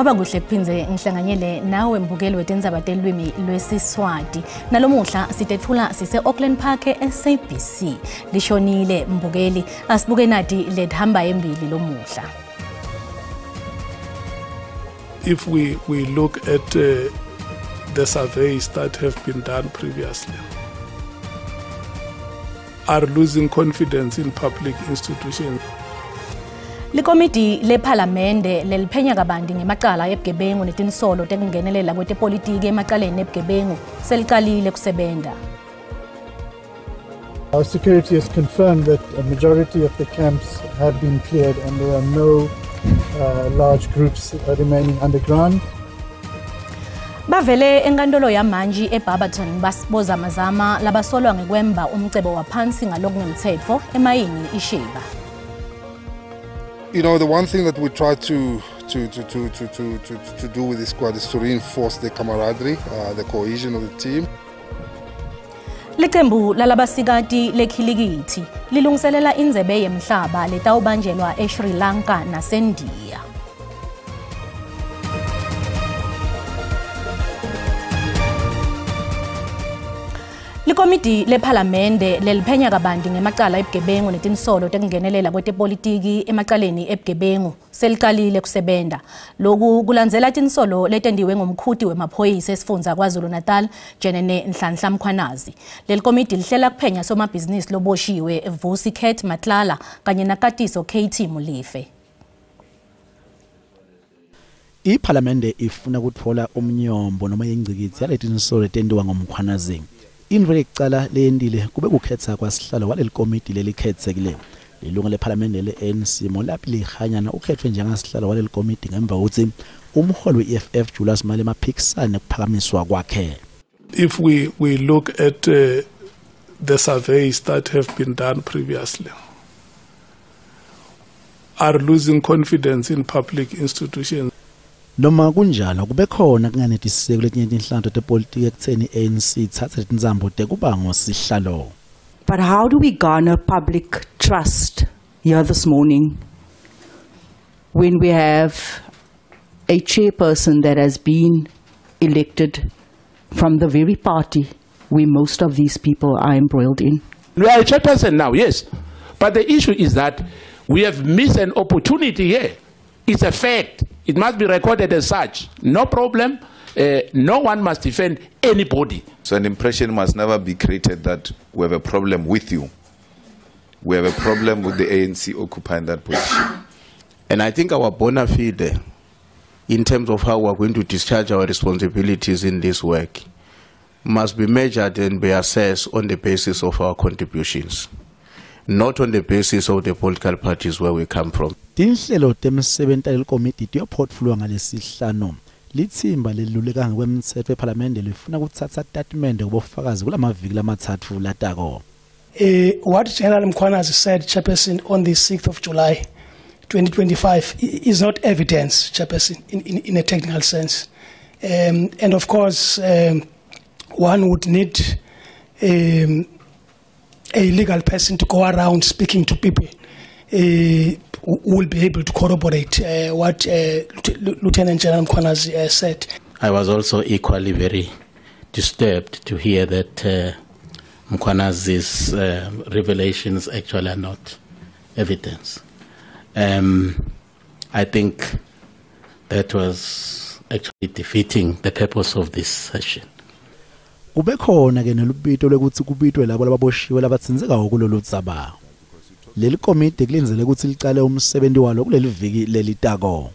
Kwaba kuhle kuphindze ngihlanganyele nawe mbukeli wetindzaba telwimi lwesiSwati. Nalomuhla sitetfula sise-Auckland Park e-SABC. Lishonile mbukeli, asibuke nati lethamba embili lomuhla. If we look at the surveys that have been done previously, are losing confidence in public institutions. Likomidi lephalamende leliphenya kabanti ngemacala ebugebengu netinsolo tekungenelela kwetepolitiki emacaleni ebugebengu selicalile kusebenta. Our security has confirmed that a majority of the camps have been cleared and there are no large groups remaining underground. Bavele enkantolo yamantji eBarberton bozamazama labasolwa ngekwemba umcebo waphansi ngalokungemtsetfo emayini iSheba. You know, the one thing that we try to do with this squad is to reinforce the camaraderie, the cohesion of the team. Licembu lalabasikati lekhilikithi lilungiselela indzebe yemhlaba letawubanjelwa eSri Lanka naseNdiya. Likomidi lephalamende leliphenya kabanti ngemacala ebugebengu netinsolo tekungenelela kwetepolitiki emacaleni ebugebengu selicalile kusebenta. Loku kulandzela tinsolo letentiwe ngumkhuti wemaphoyisa esifundza KwaZulu-Natal Jenene Nhlanhla Mkhwanazi. Leli komidi lihlela kuphenya somabhizinisi loboshiwe Vusi Cat Matlala kanye naKatiso KT Molefe. Iphalamende ifuna kutfola umnyombo noma ingcikitsi yaletinsolo letentiwa ngoMkhwanazi. Intfo lekucala leyentile kube kukhetsa kwasihlalo waleli komidi lelikhetsekile. Lilunga lephalamende le-ANC Molapi Lekganyane ukhetfwe njengasihlalo waleli komidi ngemva kokuthi umholi we-EFF Julius Malema aphikisane kuphakamiswa kwakhe. If we look at the surveys that have been done previously, are losing confidence in public institutions. Noma kunjalo kube khona kunganetiseki letinye tinhlanto tepolitiki ekutheni i-ANC ithathe tintsambo tekuba ngosihlalo. But how do we garner public trust here this morning when we have a chairperson that has been elected from the very party where most of these people are embroiled in? We are a chairperson now, yes. But the issue is that we have missed an opportunity here. It's a fact. It must be recorded as such. No problem. No one must defend anybody. So an impression must never be created that we have a problem with you. We have a problem with the ANC occupying that position. And I think our bona fide, in terms of how we are going to discharge our responsibilities in this work, must be measured and be assessed on the basis of our contributions, not on the basis of the political parties where we come from. Tinhlelo temsebenti lelikomidi tiyophotfulwa ngalesihlanu. Litsimba leluleka ngekwemtsetfo ephalamende lifuna kutsatsa tatimende kubofakazi kulamaviki lamathathu latako. What General Mkhwanazi said, Chairperson, on the 6th of July 2025 is not evidence, Chairperson, in a technical sense. And of course, one would need a legal person to go around speaking to people who will be able to corroborate what Lieutenant General Mkhwanazi said. I was also equally very disturbed to hear that Mkhwanazi's revelations actually are not evidence. I think that was actually defeating the purpose of this session. Kube khona ke nelubito lwekutsi kubitwe labo lababoshiwe labatsintsekayo kulolu dzaba. Leli komidi kulindzele kutsi licale umsebenti walo kuleli viki lelitako.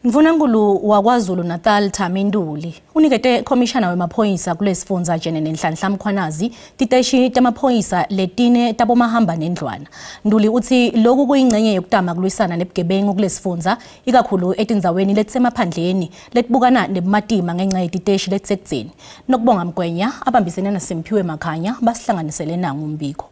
Ndvunankulu waKwaZulu Natal Thami Ntuli unikete khomishana wemaphoyisa kulesifundza Jenene Nhlanhla Mkhwanazi titeshi temaphoyisa letine tabomahamba nendlwana. Ntuli utsi loku kuyingcenye yokutama kulwisana nebugebengu kulesifundza ikakhulu etindzaweni letisemaphandleni letibukana nebumatima ngenca yetiteshi letisekudzeni. Nokubonga Mgwenya abambisene naSimphiwe Makhanya basihlanganisele nangu umbiko.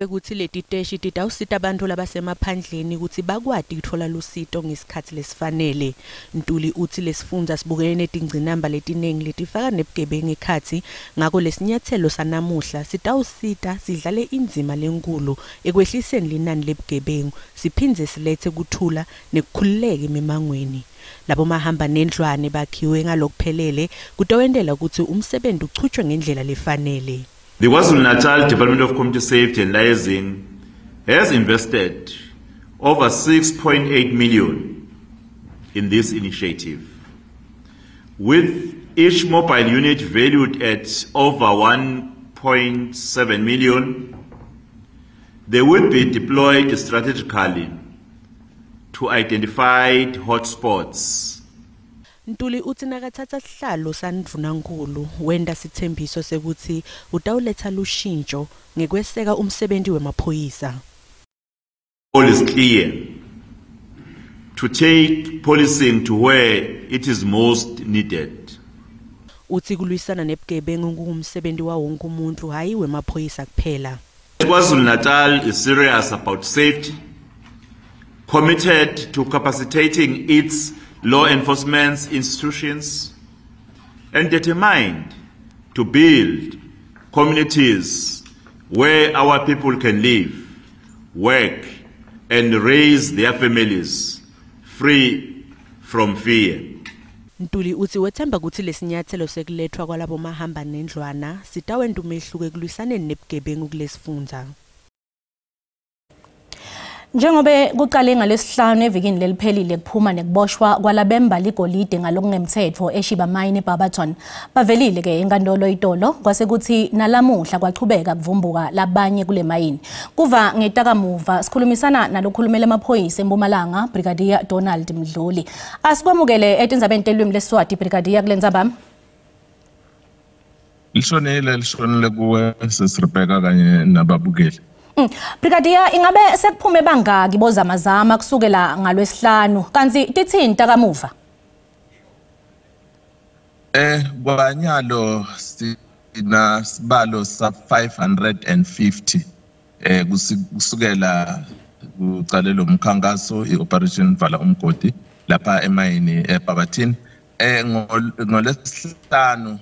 Ukuthi leti teshi titawusita bantfu labasemaphandleni kutsi bakwati kutfola lusito ngesikhatsi lesifanele. Ntuli utsi lesifundza sibukene netingcinamba letiningi letifaka nebugebengu ekhatsi, ngako lesinyatselo sanamuhla sitawusita sidlale indzima lenkhulu ekwehliseni linani lebugebengu, siphindze siletse kuthula nekukhululeka emimangweni. Labomahamba nendlwane bakhiwe ngalokuphelele kutowentela kutsi umsebenti uchutjwe ngendlela lefanele. The KwaZulu-Natal Department of Community Safety and Liaison has invested over 6.8 million in this initiative, with each mobile unit valued at over 1.7 million. They will be deployed strategically to identified hotspots. Ntuli utsi nakatsatsa sihlalo sandvunankhulu wenta sitsembiso sekutsi utawuletsa lushintjo ngekweseka umsebenti wemaphoyisa. All is clear to take policing to where it is most needed. Utsi kulwisana nebugebengu kungumsebenti wa wonke umuntfu, hhayi wemaphoyisa kuphela. KwaZulu-Natal is serious about safety, committed to capacitating its law enforcement institutions, and determined to build communities where our people can live, work, and raise their families free from fear. Ntuli utsi wetsemba kutsi lesinyatselo sekuletfwa kwalabo mahamba nendlwana sitawenta umehluko ekulwisaneni nebugebengu kulesifundza. Njengobe kuqale ngalesihlanu evikini leliphelile kuphuma nekuboshwa kwalabemba ligolide ngalokungemthetho eShiba Mine eBarberton, bavelile ke enkantolo itolo, kwase kuthi nalamuhla kwachubeka kuvumbuka labanye kule mayini. Kuva ngetakamuva sikhulumisana nalokhulumela emaphoyisa eMpumalanga, Brigadier Donald Mdluli. Asikwamukele etindzabeni telwimi leSiswati, Brigadier, kulendzaba. Lishonile, lishonile kuwe sesiRebecca kanye nababukeli. Brigadier, ingabe sekuphume bangaki bozamazama kusukela ngalwesihlanu, kanti titsini takamuva? Kwanyalo sina sibalo sa 550 kusukela kucale lo mkhankaso iOperation Vala Umgodi lapha emayini eBarberton. Ngolesihlanu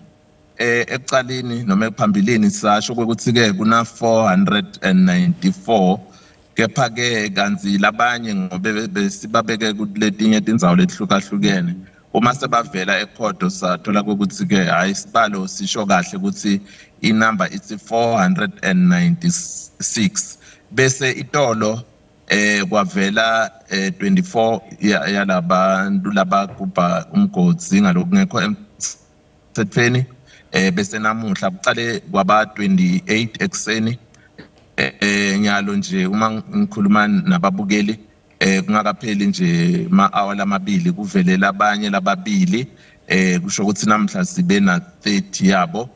ekucaleni noma ephambilini sasho ukuthi ke kuna 494, kepha ke kanzi labanye ngobe besibabeke kuletinye tindzawo lehlukahlukene, uma sebavela ekhodo sathola ukuthi ke hayi, sibalo sisho kahle ukuthi inumber ithi 496. Bese itolo kwavela 24 yalabantu labagubha umgodzi ngalokungekho emthethweni. Bese namuhla kuqale kwaba 28 ekseni. Nyalo nje uma ngikhuluma nababukeli, kungakapheli nje ma hour lamabili kuvele labanye lababili, kusho ukuthi namhla sibe na 30 yabo.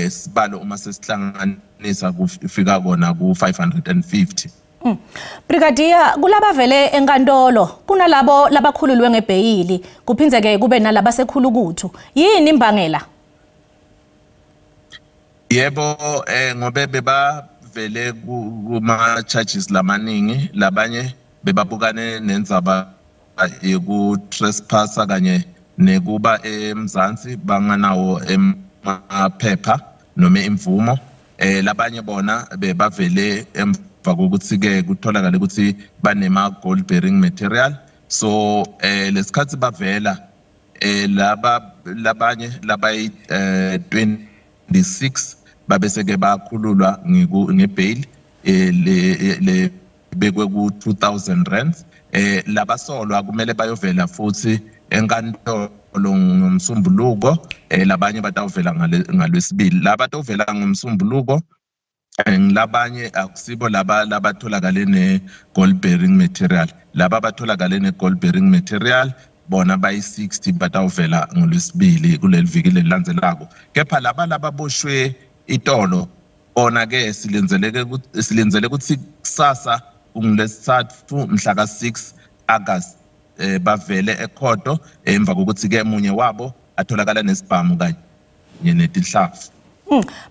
Sibalo uma sesihlanganisa kufika kona ku 550. Brigadier, kulabavele enkantolo kunalabo labakhululwe ngebheyili, kuphindze ke kube nalaba sekhulukuthu. Yini imbangela? Yebo, ngobe bebavele kuma charges lamaningi, labanye bebabukane nendzaba yoku trespassa kanye nekuba eMzansi banganawo emaphepha noma imvumo. Labanye bona bebavele emva kokuthi ke kutholakala ukuthi banema gold bearing material. So lesikhathi bavela laba labanye labayi 26 babese ke bakhululwa ngebail le bekwe ku 2000 rands. Labasolwa kumele bayovela futhi enkantolo ngomsombuluko, labanye batawuvela ngalwesibili. Labatovela ngomsombuluko ngilabanye akusibo laba labatholakale ne gold bearing material. Laba batholakale ne gold bearing material bona bayi-60, batawuvela ngolwesibili kuleli viki lelilandzelako. Kepha laba lababoshwe itolo bona ke silinzeleke ukuthi kusasa kungulesithathu mhla ka-6 August bavele ekhodo emva kokuthi ke munye wabo atholakala nesibhamu kanye netinhlavu.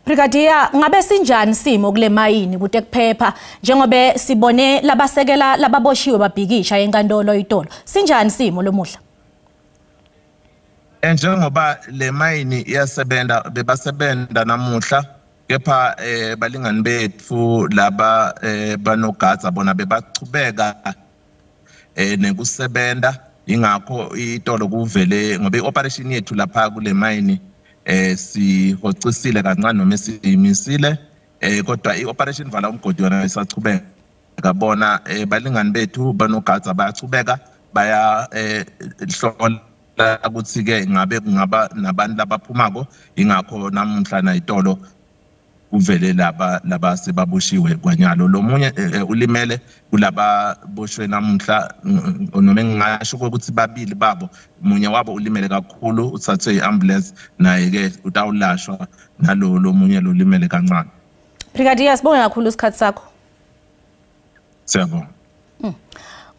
Brigadier, ngabe sinjani simo kule mayini kute kuphepha njengobe sibone labasekela lababoshiwe babhikisha enkantolo itolo? Sinjani simo lomuhla? Njengoba le mayini iyasebenza, bebasebenta namuhla, kepha balingani bethu laba banogadza bona bebachubeka nekusebenta. Ingakho itolo kuvele ngoba i-operation yethu lapha kule mayini sihocisile kancane noma siyimisile, kodwa i-operation Vala Umgodi yona isachubeka. Bona balingani bethu banogadza bayachubeka baya hlola ukuthi ke ngabe kungaba nabantu labaphumako. Ingakho namuhla nayitolo kuvele laba sebaboshiwe kwanyalo. Lo munye ulimele kulaba boshwe namuhla, noma ngingasho ukuthi babili babo, munye wabo ulimele kakhulu uthathwe i-ambulance, naye ke utawulashwa, nalo lo munye lo limele kancane. Brigadier, sibonge kakhulu isikhathi sakho. Siyabonga.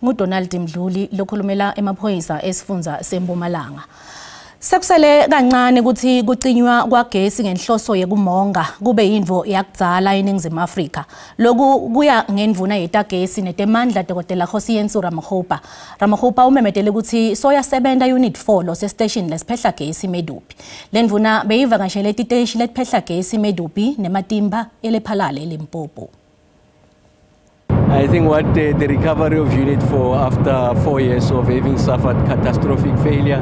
NguDonald Mdluli lokhulumela emaphoyisa esifundza seMpumalanga. Sekusele kancane ukuthi kucinywa kwagesi ngenhloso yekumonga kube yintfo yakudzala eNingizimu Afrika. Loku kuya ngendvuna yetagesi netemandla Dr. Kgosientsho Ramokgopa. Ramokgopa umemetele ukuthi soyasebenta unit 4 lose station lesiphehla gesi Medupi. Lendvuna beyivakashele titeshi letiphehla gesi Medupi neMatimba eLephalale eLimpopo. I think what the recovery of Unit 4 after 4 years of having suffered catastrophic failure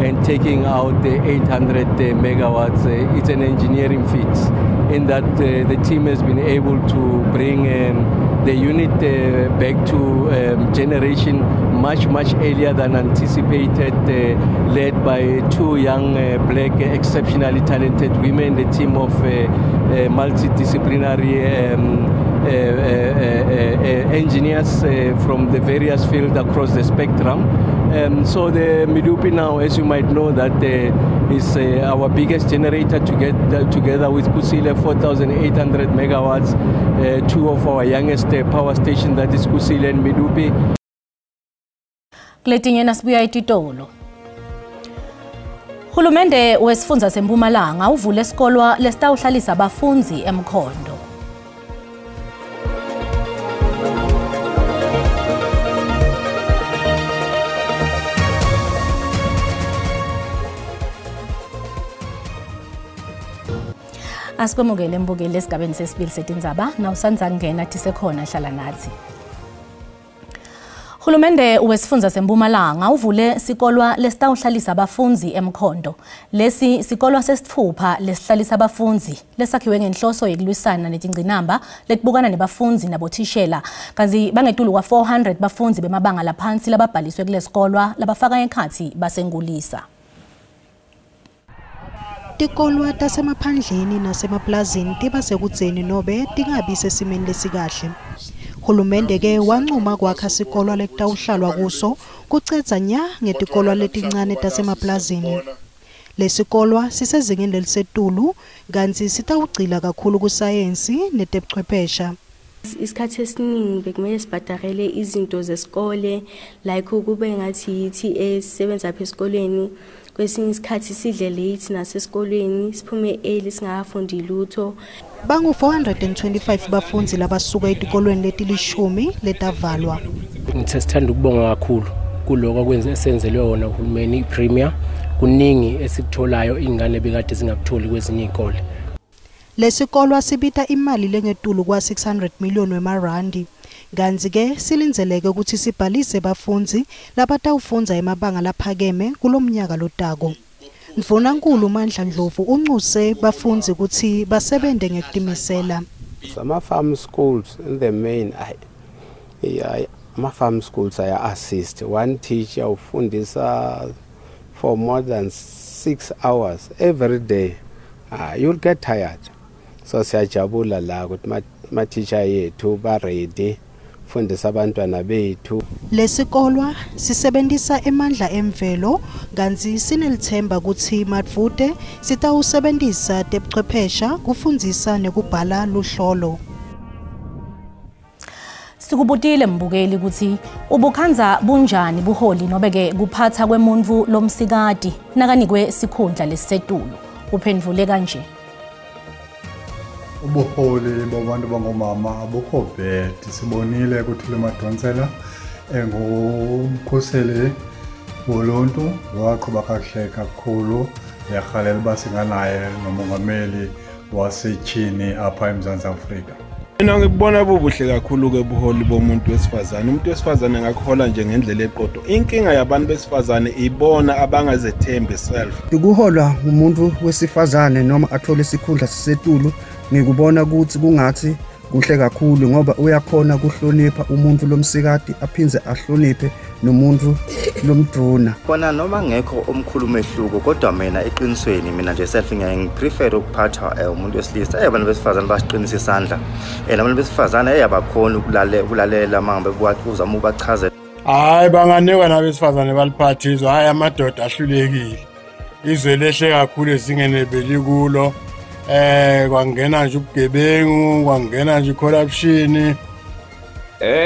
and taking out the 800 megawatts, it's an engineering feat in that the team has been able to bring the unit back to generation much, much earlier than anticipated, led by two young black exceptionally talented women, the team of multidisciplinary engineers from the various fields across the spectrum. So the Medupi now, as you might know, that is our biggest generator to get together with Kusile, 4,800 megawatts, two of our youngest power stations, that is Kusile and Medupi. Kuletinye nasibuya etitolo. Hulumende wesifundza seMpumalanga uvule esikolwa lesitawuhlalisa abafundzi eMkhondo. Asikwemukele mbukeli esigabeni sesibili setindzaba, nawusandza kungena tisekhona hlala nathi. Hulumende wesifundza seMpumalanga uvule sikolwa lesitawuhlalisa abafundzi eMkhondo. Lesi sikolwa sesitfupha lesihlalisa abafundzi lesakhiwe ngenhloso yekulwisana netingcinamba letibukana nebafundzi nabothishela. Kanti bangetulu kwa 400 bafundzi bemabanga laphansi lababhaliswe kulesikolwa labafaka ekhatsi basengulisa. Tikolwa tasemaphandleni nasemaplazini tiba sekudzeni nobe tingabi sesimeni lesikahle. Hulumende ke wancuma kwakha sikolwa lekutawuhlalwa kuso kucedza nya ngetikolwa letincane tasemaplazini. Lesikolwa sisezingeni lelisetulu kantsi sitawugcila kakhulu kusayensi netebuchwephesha. Isikhathi esiningi bekumele sibhadarele izinto zesikole, like kube ngathi yithi esisebenza apha esikolweni, kwesinye isikhathi sidle late nasesikolweni, siphume early singafundi lutho. Bangu 425 bafundzi labasuka etikolweni letilishumi letavalwa. Ngithe sithanda ukubonga kakhulu kuloko akwenze esenzelwe wona uhulumeni iPremier. Kuningi esikutholayo ingane bekade singakutholi kwezinye izikole. Lesikolwa sibita imali lengetulu kwa 600 million wemarandi. Kantsi ke silindzeleke ukuthi sibhalise bafundzi labatawufundza emabanga laphakeme kulomnyaka lotako. Ndvunankulu Mandla Ndlovu uncuse bafundzi ukuthi basebente ngekutimisela. Ama-farm schools in the main, ama-farm schools aya-assist. One teacher ufundisa for more than 6 hours every day. You'll get tired. So siyajabula la ukuthi ma-teacher yethu ba-ready fundisa abantwana bethu. Lesikolwa sisebentisa emandla emvelo kantsi sinelithemba kutsi madvute sitawusebentisa tebuchwephesha kufundzisa nekubhala luhlolo. Sikubutile mbukeli kutsi ubukhandza bunjani buholi nobe-ke kuphatha kwemuntfu lomsikati nakanikwe sikhundla lesisetulu. Uphendvule kanje. Ubuholi babantu bangomama abukho bad. Sibonile kuThuli Madonsela engumkhuseli woluntu waqhuba kakuhle kakhulu. Ndiyarhalela uba singanaye nomongameli wasetyhini apha eMzantsi Afrika. Mina ngibona bubuhle kakhulu-ke buholi bomuntu wesifazane. Umuntu wesifazane angakuhola nje ngendlela eqotho. Inkinga yabantu besifazane ibona abangazethembi self. Ukuholwa umuntu wesifazane noma athole isikhundla sisetulu, ngikubona ukuthi kungathi kuhle kakhulu ngoba uyakhona kuhlonipha umuntu lomsikati aphindze ahloniphe nomuntu lomduna. Kona noma ngekho omkhulu umehluko, kodwa mina eqinisweni mina nje self ngiyaye ngiprefer ukuphatha umuntu wesilisa. Abantu besifazane basiqinisa isandla, and abantu besifazane abakhona ukulalela uma ngabe uzama ukubachazela. Hhayi, banganikwa nabesifazane baliphathizwe. Hhayi, amadoda ahlulekile, izwe lehle kakhulu ezingeni belikulo. Kwangena nje ubugebengu, kwangena nje corruption.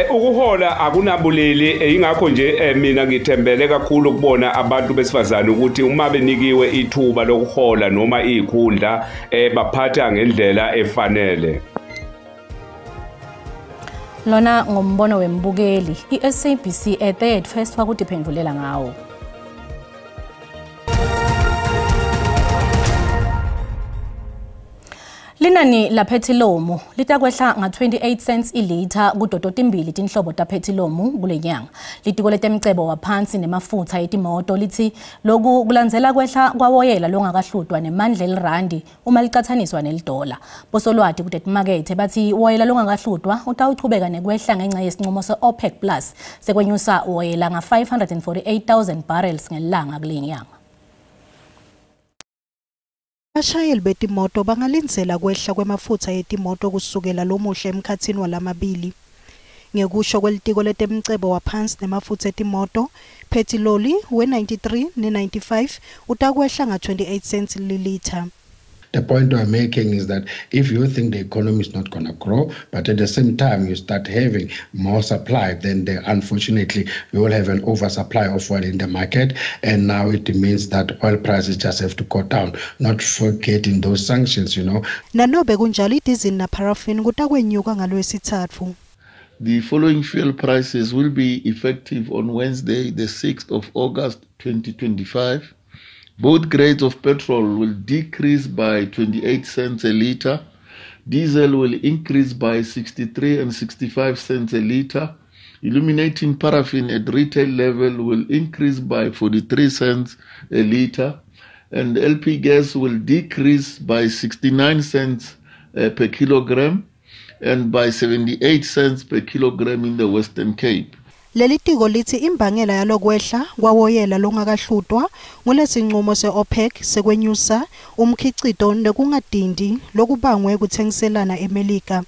Ukuhola akunabulili, ingakho nje mina ngithembele kakhulu ukubona abantu besifazane ukuthi uma benikiwe ithuba lokuhola noma izikhundla baphatha ngendlela efanele. Lona ngombono wembukeli, iSABC eThird First wakudiphendulela ngawo. Linani la phethilomu litakwehla nga-28 cents ilitha kudodo timbili tinhlobo ta phethilomu kule nyanga. Litiko letemcebo waphansi nemafutha etimoto lithi loku kulandzela kwehla kwawoyela longakahlutwa nemandla elirandi uma licathaniswa nelidola. Bosolwati kutetimakethe bathi woyela longakahlutwa utawuchubeka nekwehla ngenxa yesinqumo se-OPEC Plus sekwenyusa woyela nga-548,000 barrels ngelanga kule nyanga. Abashayeli betimoto bangalindzela kwehla kwemafutsa etimoto kusukela lomuhla emkhatsini walamabili. Ngekusho kwelitiko letemcebo waphansi nemafutsa etimoto, phethiloli we-93 ne-95 utakwehla nga-28 cents lilitha. The point I'm making is that if you think the economy is not going to grow, but at the same time you start having more supply, then unfortunately we will have an oversupply of oil in the market, and now it means that oil prices just have to go down, not forgetting those sanctions, you know. Nanobe kunjalo, idizili naparaffin kutakwenyuka ngalwesithathu. The following fuel prices will be effective on Wednesday, the 6th of August 2025. Both grades of petrol will decrease by 28 cents a liter. Diesel will increase by 63 and 65 cents a liter. Illuminating paraffin at retail level will increase by 43 cents a liter. And LP gas will decrease by 69 cents per kilogram and by 78 cents per kilogram in the Western Cape. Leli tiko lithi imbangela yalokwehla kwawoyela longakahlutwa ngulesinqumo se-OPEC sekwenyusa umkhicito nekungadindi lokubangwe kuthengiselana eMelika.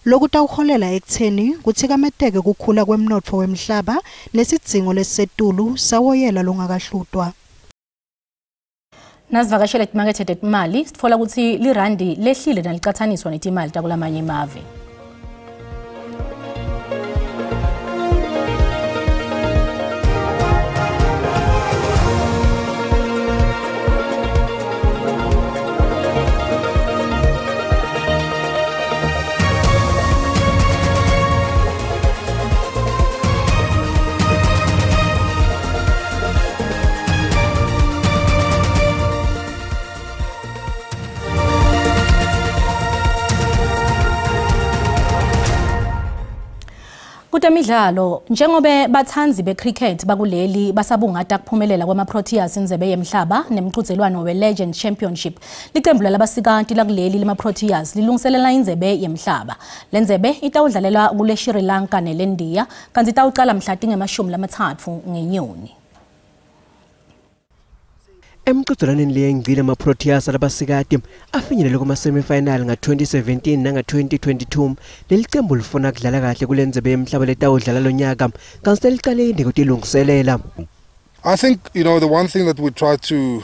Lokutawuholela ekutheni kuthikameteke kukhula kwemnotfo wemhlaba nesidzingo lesisetulu sawoyela longakahlutwa. Nasivakashele timakethe tetimali sitfola kutsi lirandi lehlile nalicatsaniswa netimali takulamanye emave. Kutemidlalo, njengobe bathandzi becricket bakuleli basabungata kuphumelela kwema-Proteas indzebe yemhlaba nemchudzelwano we-Legend Championship, licembu lalabasikati lakuleli lema-Proteas lilungiselela indzebe yemhlaba. Lendzebe itawudlalelwa kule Sri Lanka nelendiya kantsi itawucala mhla tinge-30 ngenyoni. Emchudzelwaneni leyengcile ama-Proteas alabasikati afinyelele kuma-semifinal nga-2017 nanga-2022. Leli cembu lifuna kudlala kahle kule ndzebe yemhlaba letawudlala lonyaka kanti selicale indeko tilungiselela. I think, you know, the one thing that we try to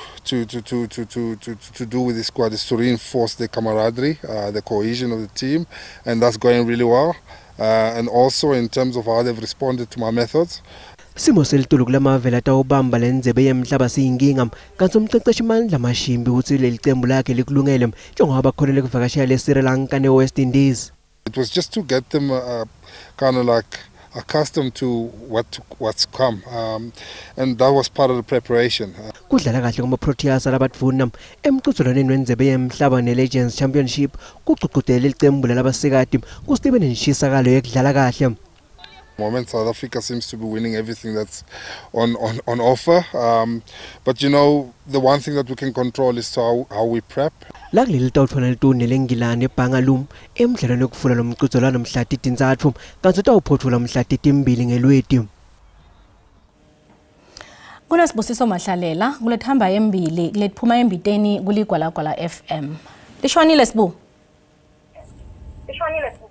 do with this squad is to reinforce the camaraderie, the cohesion of the team, and that's going really well. And also in terms of how they've responded to my methods. Simo selitulu kulamave latawubamba lendzebe yemhlaba siyinkinga kantsi umceceshi Mandla Mashimbi utsi lelicembu lakhe likulungele njengoba bakhonele kuvakashela le-Sri Lanka ne-West Indies. It was just to get them kind of like accustomed to what's come, and that was part of the preparation. Kudlala kahle kuma-Proteas labadvuna emcudzelwaneni wendzebe yemhlaba ne-Legends Championship kugcugcutele licembu lalabasikati kutsi libe nenshisakalo yekudlala kahle. Moment South Africa seems to be winning everything that's on offer, but you know, the one thing that we can control is how we prep. La kuleli tawutfola litune leNgilandi eBhangalum emdlalweni wekuvula lomcudzelwano mhla 3 kantsi utawuphothula mhla 2 ngeLweti. Kunasibusiso Mahlalela kulethamba embili kuletiphuma embiteni kuligwalagwala FM. Lishonile Sibu. Lishonile Sibu.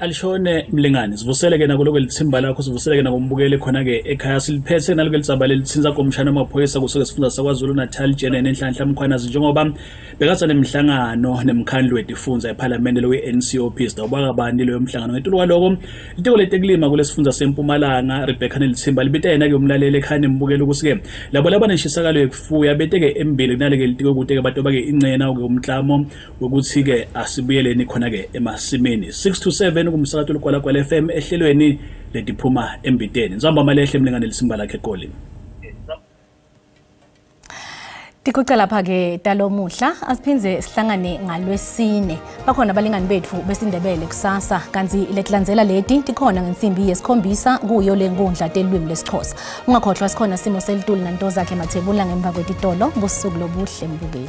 Alishone mlingane sivuseleke nakuloko lithimba lakho sivuseleke nakumbukeli khona ke ekhaya siliphethe naloko litsaba lelitsinza komshana amaphoyisa kusuke sifunda saKwaZulu Natal Jenene Nhlanhla Mkhwanazi njengoba bekatsa nemhlangano nemkhandlu wetifunza eParliament lowe NCOP sidawubaka kabani leyo mhlangano. Ngetulu kwaloko litiko letekulima kulesifundza seMpumalanga Rebecca Nelithimba libita yena ke umlaleli ekhaya nembukeli ukuthi ke labo labaneshisakalo yekufuya beteke embili kunaleke litiko kute ke batoba ke incena ke umklamo wokuthi ke asibuyeleni khona ke emasimeni 6 to 7 kumsakato Ligwalagwala FM ehlelweni letiphuma embiteni. Nzamba malehle mlingane lisimba lakhe egoli. Tikucela lapha ke talomuhla asiphinze sihlangane ngalwesine. Bakhona abalingani bethu besindebele kusasa kanti letilandzela leti tikhona ngensimbi yesikhombisa kuyo lenkundla telwimi lesiXhosa. Ungakhohlwa sikhona simo selitulu nanto zakhe Mathebula ngemva kwetitolo. Busuku lobuhle mbukeli.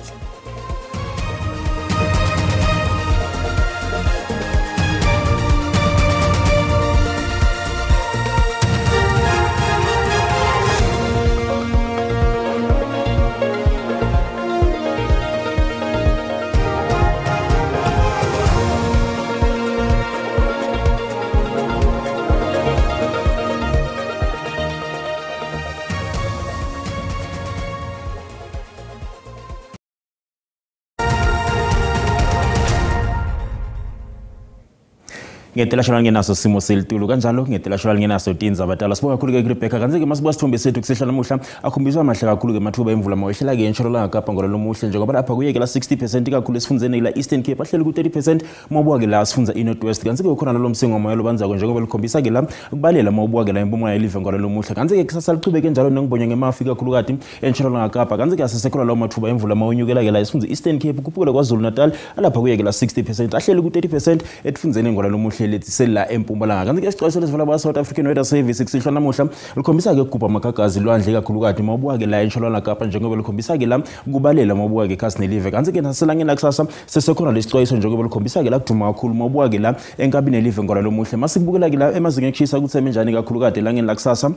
Ngetelashona ngenaso simo selitulu kanjalo ngetelashona ngenaso tindzaba tala sibonga kakhulu ke Rebecca kanti ke masibuka sithombe sethu kusehla namuhla akhombiswa amahle kakhulu ke mathuba emvula mawehlela ke entshonalanga Kapa ngololomuhle njengoba lapha kuyeke la 60% kakhulu esifundzeni la Eastern Cape ahleli ku 30% mawubuka ke la sifundza iNorth West kanti ke khona lomsingo moya lobanzako njengoba likhombisa ke la kubalela mawubuka ke la impumalanga yelive ngololomuhle kanti ke kusasa lichubeke njalo nengibonye ngemafi kakhulu kati entshonalanga Kapa kanti ke asisekhona lawo mathuba emvula mawunyukela ke la esifundza Eastern Cape kuphukela kwaZulu Natal alapha kuyeke la 60% ahleli ku 30% efundzeni ngololomuhle letisela eMpumalanga kanti ke sicwayiselo esivala ba South African Weather Service kusihlwa namuhla likhombisa ke kugubha amagagazi lwandle kakhulukati mawubuka ke la entshonalanga Kapa njengoba likhombisa ke la kubalela mawubuka ke khasi nelive kanti ke naselangeni lakusasa sesekhona lesicwayiso njengoba likhombisa ke la kuduma kakhulu mawubuka ke la enkabini nelive ngololomuhle masikubukela ke la emazinga ekushisa kutsi emenjani kakhulukati elangeni lakusasa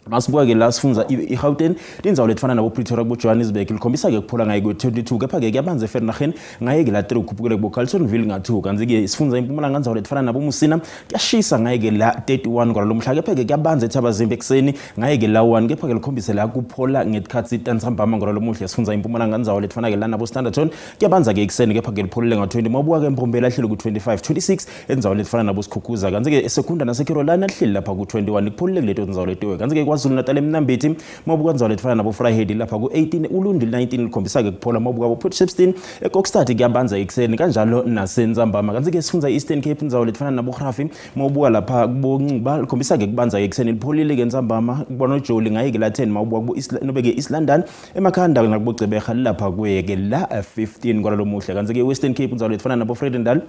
Masibuka ke la sifunza iGauteng tindzawo letifana nabo Pretoria kubo Johannesburg likhombisa ke kuphola ngaye ku-22 kepha ke kuyabanza eVereeniging ngaye ke la 3 ukhuphukele kubo Carltonville nga-2 kanti ke sifunza iMpumalanga ndzawo letifana nabo Musina kuyashisa ngaye ke la 31 kwalomhla kepha ke kuyabanza eThabazimbi ekuseni ngaye ke la 1 kepha ke likhombise la kuphola ngetikhatsi tantsambama ngololomuhle sifunza iMpumalanga ndzawo letifana ke la nabo Standerton kuyabanza ke ekuseni kepha ke lipholile nga-20 mawubuka ke Mbombela ahleli ku-25 26 endzawo letifana nabo Sikhukhuza kanti ke eSekunda naseCarolina ahleli lapha ku-21 kupholile kuleto ndzawo letiwe kanti ke KwaZulu Natal eMnambithi mawubuka ndzawo letifana nabo Vryheid lapha ku-18 Ulundi 19 likhombisa ke kuphola mawubuka bo Port Shepstone eKokstad kuyabanza ekuseni kanjalo nasentsambama kanti ke sifunza Eastern Cape ndzawo letifana nabo Grafi mawubuka lapha kubo Ncuba likhombisa ke kubanza ekuseni lipholile ke ntsambama kubona uJoli ngaye ke la 10 mawubuka kubo East nobe ke East London emakhanda nakubo Gqeberha lapha kuye ke la 15 kwalolomuhle kanti ke Western Cape ndzawo letifana nabo Vredendal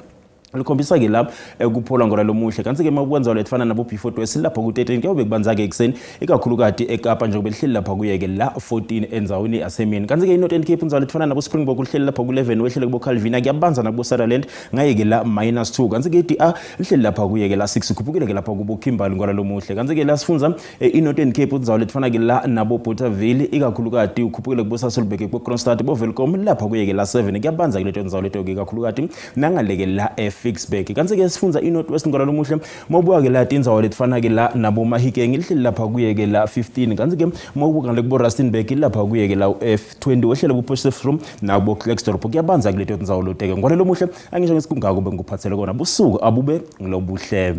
likhombisa ke lapha kuphola ngolalomuhle kanti ke mawukwenza letifana nabo B4 West lapha ku-13 kuyobe kubanza ke ekuseni ikakhulukati eKapa njengoba lihleli lapha kuye ke la 14 endzaweni yasemini kanti ke iNorthern Cape ndzawo letifana nabo Springbok lihleli lapha ku-11 wehlele kubo Calvina kuyabanza nakubo Sutherland ngaye ke la -2 kanti ke iDA lihleli lapha kuye ke la 6 khuphukile ke lapha kubo Kimberley ngolalomuhle kanti ke la sifunza iNorthern Cape ndzawo letifana ke la nabo Bothaville ikakhulukati ukhuphukile kubo Sasolburg kubo Kroonstad bo Welkom lapha kuye ke la 7 kuyabanza ke leto ndzawo leto ke ikakhulukati nangaleke la Ficksburg kanti ke sifunza iNorth West ngolalomuhle mawubuka ke la tindzawo letifana ke la nabo Mahikeng lihleli lapha kuye ke la 15 kanti ke mawubuka ngale kubo Rustenburg lapha kuye ke la F20 wehlele ku Potchefstroom nabo Klerksdorp kuyabanza kuleto tindzawo loteke ngolalomuhle angisho ngesikungako bengikuphathele kona busuku abube ngilobuhle.